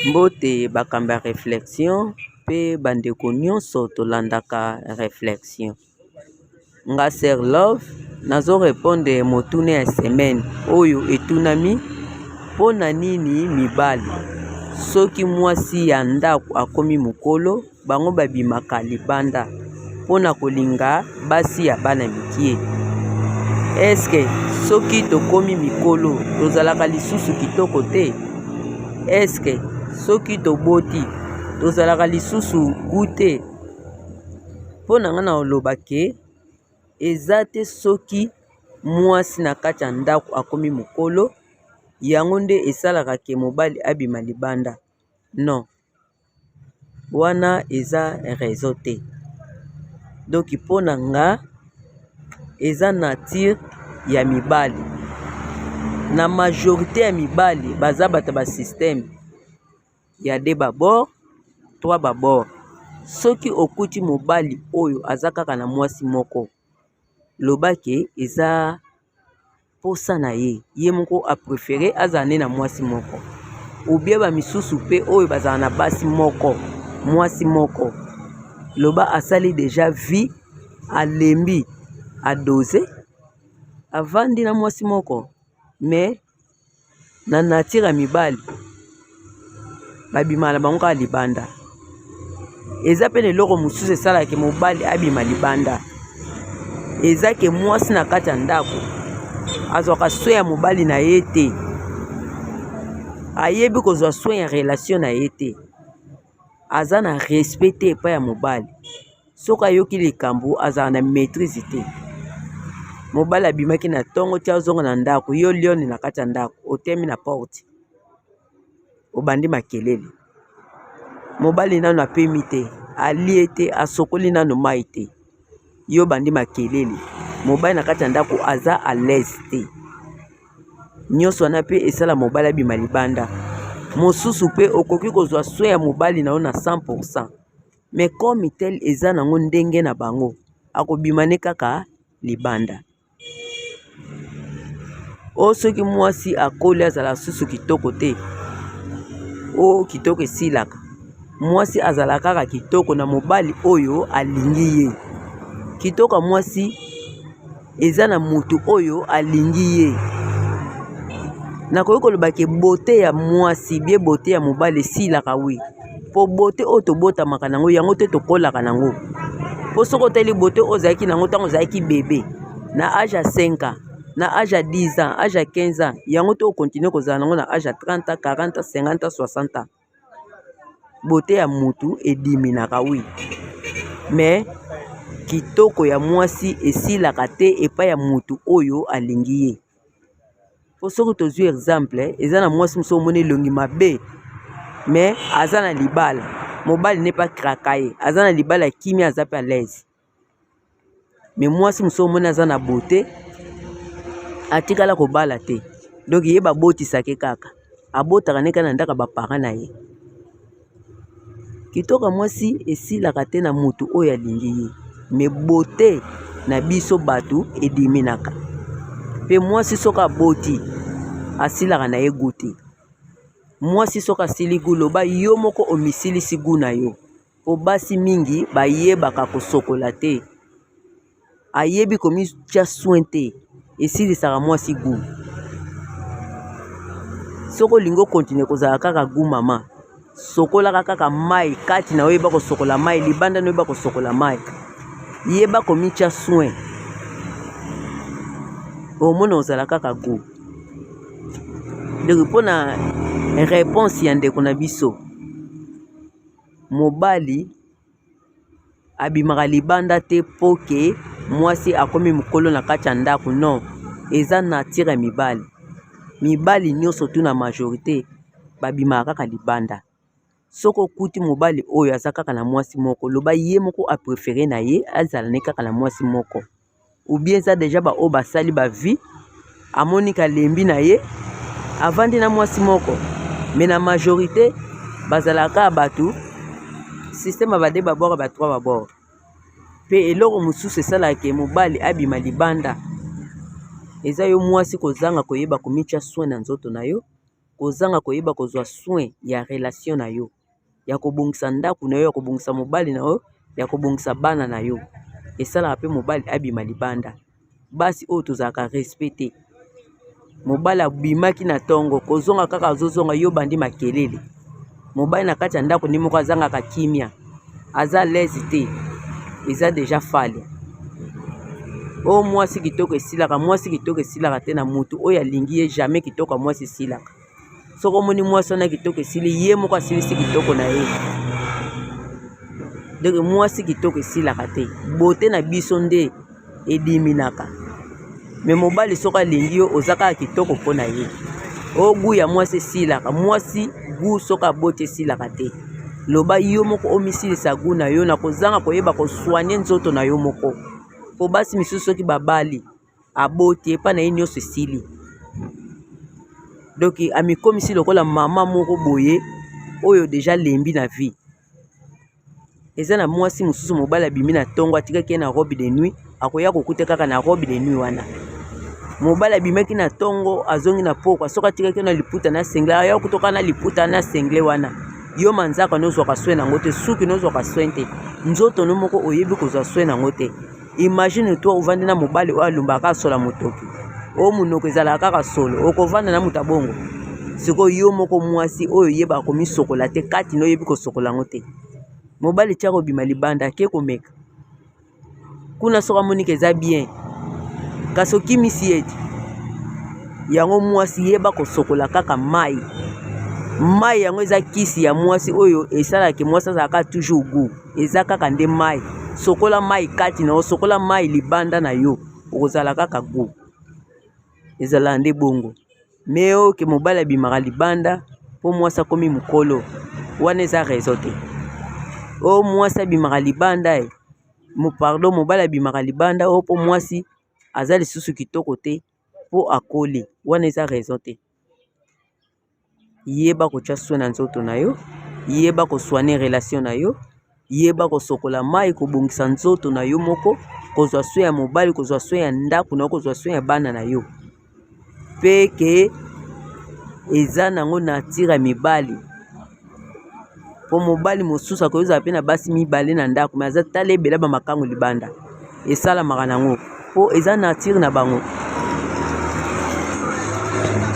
Mbote bakambi ya reflexion pe ba ndeko nionso tolandaka reflexion. Nga sœur Love nazo repondre motuna ya semaine oyo etunami mpo na nini mibali soki mwasi ya ndako akomi mokolo bango babimaka libanda mpo na kolinga basi ya bana mikie. Est-ce soki tokomi mikolo tozalaka lisusu kitoko te? Est-ce soki toboti tozalaka lisusu gout te? Mpo na ngai nakoloba ke eza te soki mwasi na kati ya ndako akomi mokolo yango nde esalaka ke mobali abima libanda non. Wana eza raison te donc mpo na nga eza nature ya mibali na majorite ya mibali baza bato ya ba système ya deux ba bord trois ba bord soki okuti mobali oyo aza kaka na mwasi moko loba ke eza posa na ye, ye moko a prefere azala nde na mwasi moko ou bien ba misusu pe oyo bazala na basi moko mwasi moko loba asali dejà vie alembi a dose avandi na mwasi moko mais Na nature ya mibali babimaka na bango kaka libanda. Eza pe na eloko mosusu esalaka ke mobali abima libanda, eza ke mwasi na kati ya ndako azwaka soin ya mobali na ye te, ayebi kozwa soin ya relation na ye te, aza na respect te epai ya mobali. Soki ayoki likambo azalaka na maitrise te. Mobali abimaki na tongo ti azonga na ndako, yo lione na kati ya ndako otelemi na porte obandi makelele. Mobali nanu apemi te, alie te, asokoli nanu mayi te, yo obandi makelele. Mobali na kati ya ndako aza à l'aise te. Nyonso wana pe esala mobali abima libanda. Mosusu pe okoki kozwa soin ya mobali na yo na 100 pourcent. Mais comme tel eza nango ndenge na bango akobima ne kaka libanda. O soki mwasi akoli azala susu kitoko te o kitoko esilaka mwasi azala kaka kitoko na mobali oyo alingi ye. Kitoko ya mwasi eza na mutu oyo alingi ye. Nakoki koloba ke beaute ya mwasi bien beaute ya mobali esilaka oui po beaute oyo tobotamaka nango yango te tokolaka nango po soki otali beaute oyo ozalaki nango ntango ozalaki bebe na age ya 5 ans na age ya 10 ans age ya 15 ans yango te okontinue kozala nango na age ya 30 ans 40 ans 50 ans 60 ans. Beaute ya mutu ediminaka oui mais kitoko ya mwasi esilaka te epai ya mutu oyo alingi ye. Po soki tozwi exemple eza na mwasi mosusu omoni elongi mabe mais aza na libala mobali ne pe a craka ye aza na libala ya kimia aza pe à l'aise. Mais mwasi mosusu omoni aza na beaute atikala kobala te donc ye babotisaka ye kaka abotaka ne kaka na ndako ya ba parents na ye. Kitoko ya mwasi esilaka te na mutu oyo alingi ye mais beaute na biso batu ediminaka pe mwasi soki aboti asilaka na ye gout te. Mwasi soki asili gout loba yo moko omisilisi gout na yo. Po basi mingi bayebaka kosokola te, ayebi komitia soin te, esilisaka mwasi gout. Soki olingi o continuer kozala kaka gout mama, sokolaka kaka mayi kati na yo yeba kosokola mayi, libanda na yo yeba kosokola mayi, yeba komitia soin omona ozala kaka gout. Donc pona reponse ya ndeko na biso. Mobali abimaka libanda te po ke mwasi akomi mukolo na kati ya ndaku non eza nature ya mibali, mibali nionso tout na majorite babimaka kaka libanda soki okuti mobali oyo aza kaka na mwasi moko loba ye moko a prefere na ye azala ne kaka na mwasi moko. Ou bien eza dejà ba oyo basali ba vie amoni ke alembi na ye avandi na mwasi moko mais na majorite bazalaka kaka batu système ya ba deux ba bord ba trois ba bord pe eloko mosusu esalaka ke mobali abima libanda eza yo mwasi kozanga koyeba komitia soin na nzoto na yo. Kozanga koyeba kozwa soin ya relation na yo, ya kobongisa ndako na yo, ya kobongisa mobali na yo, ya kobongisa bana na yo, esalaka mpe mobali abima libanda. Basi oyo tozalaka respect te. Mobali abimaki na ntongo, kozonga kaka azozonga, yo bandi makelele. Mobali na kati ya ndako nde moko azangaka kimia, aza l'aise te, eza deja fale. Oyo mwasi kitoko esilaka, mwasi kitoko esilaka te na mutu oyo alingi ye, jamais kitoko ya mwasi esilaka. Soki omoni mwasi wana kitoko esili, ye moko asilisi kitoko na ye. Donc mwasi kitoko esilaka te, beauté na biso nde ediminaka. Me mobali soki alingi yo, oza kaka kitoko mpo na ye. Oyo gout ya mwasi esilaka, mwasi gout soki aboti esilaka te. Loba yo moko omisilisa gout na yo na kozanga koyeba kosoigne nzoto na yo moko. Po basi misusu soki babali aboti epai na ye nyonso esili. Donc amikomisi lokola mama moko boye oyo deja alembi na vie. Eza na mwasi mosusu mobali abimi na ntongo atikaki ye na robe de nuit, akoya kokuta kaka na robe de nuit wana. Mobali abimaki na ntongo azongi na pokwa, soki atikaki na liputa na singlet, aya kokuta kaka na liputa na singlet wana. Yo manzaka nozwaka soin nango te, suki nozwaka soin te, nzoto no moko oyebi kozwa soin nango te. Imagine toi ovandi na mobali oyo alumbaka kaka solo ya motoki, oyo monoko ezalaka kaka solo, okovanda na moto ya bongo? Sikoyo yo moko mwasi oyo oyebaka komisokola te, kati na oyebi kosokola yango te, mobali ti akobima libanda ake komeka kuna, soki amoni ke eza bien, kasi okimisi ye te. Yango mwasi yeba kosokola kaka mayi, mayi yango eza kisi ya mwasi oyo esalaka mwasi azalaka toujours gout. Eza kaka nde mayi, sokola mayi kati na yo, sokola mayi libanda na yo, okozala kaka gout. Ezalaka nde bongo. Mais oyo ke mobali abimaka libanda po mwasi akomi mokolo, wana eza raison te. Oyo mwasi abimaka libanda eh, pardon mobali abimaka libanda oyo po mwasi aza lisusu kitoko te po akoli, wana eza raison te. Yeba kotia soin na nzoto na yo, yeba ko soigner relation na yo, yeba kosokola mayi, kobongisa nzoto na yo moko, kozwa soin ya mobali, kozwa soin ya ndako na yo, kozwa soin ya bana na yo. Pe ke eza nango nature ya mibali, po mobali mosusu akoki kozala pe na basi mibale na ndako mais aza tala ebele ba makangu libanda, esalamaka nango po eza nature na bango.